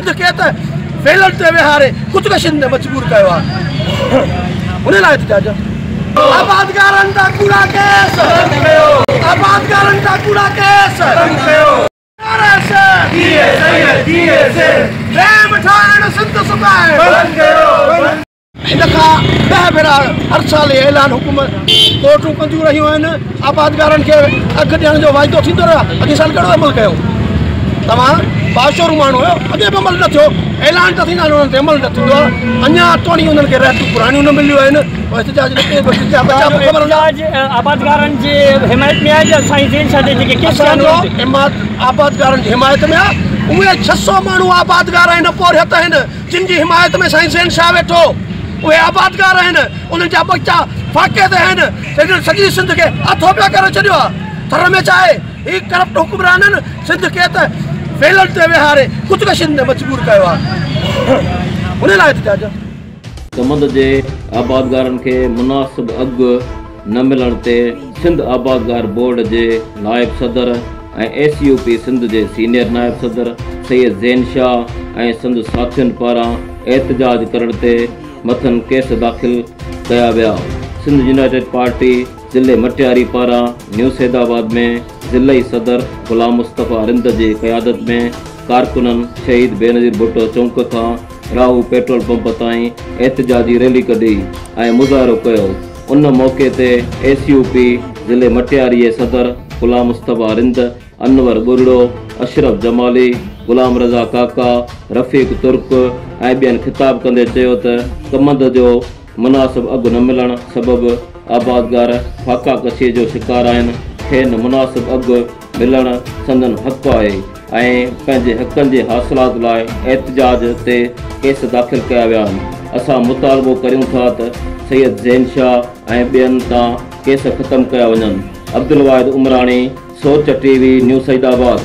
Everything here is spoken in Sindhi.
سنڌ کي ته ويلن تي ويهاري خودڪشين تي مجبور ڪيو آهي ان لاء احتجاج. آبادگارن تان ڪوڙا ڪيس بند ڪيو. آبادگارن تان ڪوڙا ڪيس بند ڪيو. ڊيم ٺاهڻ سنڌ سڪائڻ بند ڪيو. هن کان 10 ڀيرا هر سال اهي اعلان حڪومت ڪورٽون ڪنديون رهيون آهن، آبادگارن کي اگهه ڏيڻ جو واعدو ٿيندو رهيو آهي، اڳئين سال ڪهڙو عمل ڪيو؟ توهان باشعور ماڻهو آهيو، اڳي به عمل نه ٿيو، اعلان ته ٿيندا آهن انهن تي عمل نه ٿيندو آهي، اڃا توڻي انهن کي رهتون پراڻيون نه مليون آهن، احتجاج نه ڪي ٻچا به خبر نه. احتجاج آبادگارن جي حمايت ۾ آهي يا سائين زين شاهه جي جيڪي ڪيس ٿيا آهن انهن تي؟ آبادگارن جي حمايت ۾ آهي، اهي 600 ماڻهو آبادگار آهن، پورهيت آهن، جن جي حمايت ۾ سائين زين شاهه ويٺو، اهي آبادگار آهن، انهن جا ٻچا فاقي تي آهن، هنن سڄي سنڌ کي آٿو پيا ڪري ڇڏيو آهي، ٿر ۾ ڇا آهي، هي ڪرپٽ حڪمرانن سنڌ کي ته ويلن تي ويهاري خودڪشين تي مجبور ڪيو آهي، ان لاء احتجاج. ڪمند جي آبادگارن کي مناسب اگهه نه ملڻ تي سنڌ آبادگار بورڊ جي نائب صدر ۽ ايس يو پي سنڌ جي سينيئر نائب صدر سيد زين شاهه ۽ سندس ساٿين پاران احتجاج ڪرڻ تي مٿن ڪيس داخل ڪيا ويا. سنڌ يونائيٽيڊ پارٽي ضلعي مٽياري پاران نيو سيدآباد ۾ ضلعي صدر غلام مصطفيٰ رند جي قيادت ۾ ڪارڪنن شهيد بينظير ڀٽو چونڪ کان راهو پيٽرول پمپ تائين احتجاجي ريلي ڪڍي ۽ مظاهرو ڪيو. ان موقعي تي ايس يو پي ضلعي مٽياري جي صدر غلام مصطفيٰ رند، انور ٻرڙو، اشرف جمالي، غلام رضا ڪاڪا، رفيق ترڪ ۽ ٻين خطاب ڪندي چيو ته ڪمند جو مناسب اگهه نه ملڻ سبب آبادگار فاقا ڪشي جو شڪار آهن، کين مناسب اگهه ملڻ سندن حق آهي ۽ پنهنجي حقن جي حاصلات لاء احتجاج تي ڪيس داخل ڪيا ويا آهن، اسان مطالبو ڪريون ٿا ته سيد زين شاهه ۽ ٻين تان ڪيس ختم ڪيا وڃن، Abdulwahid Umrani, Soch T V, new Saeedabad.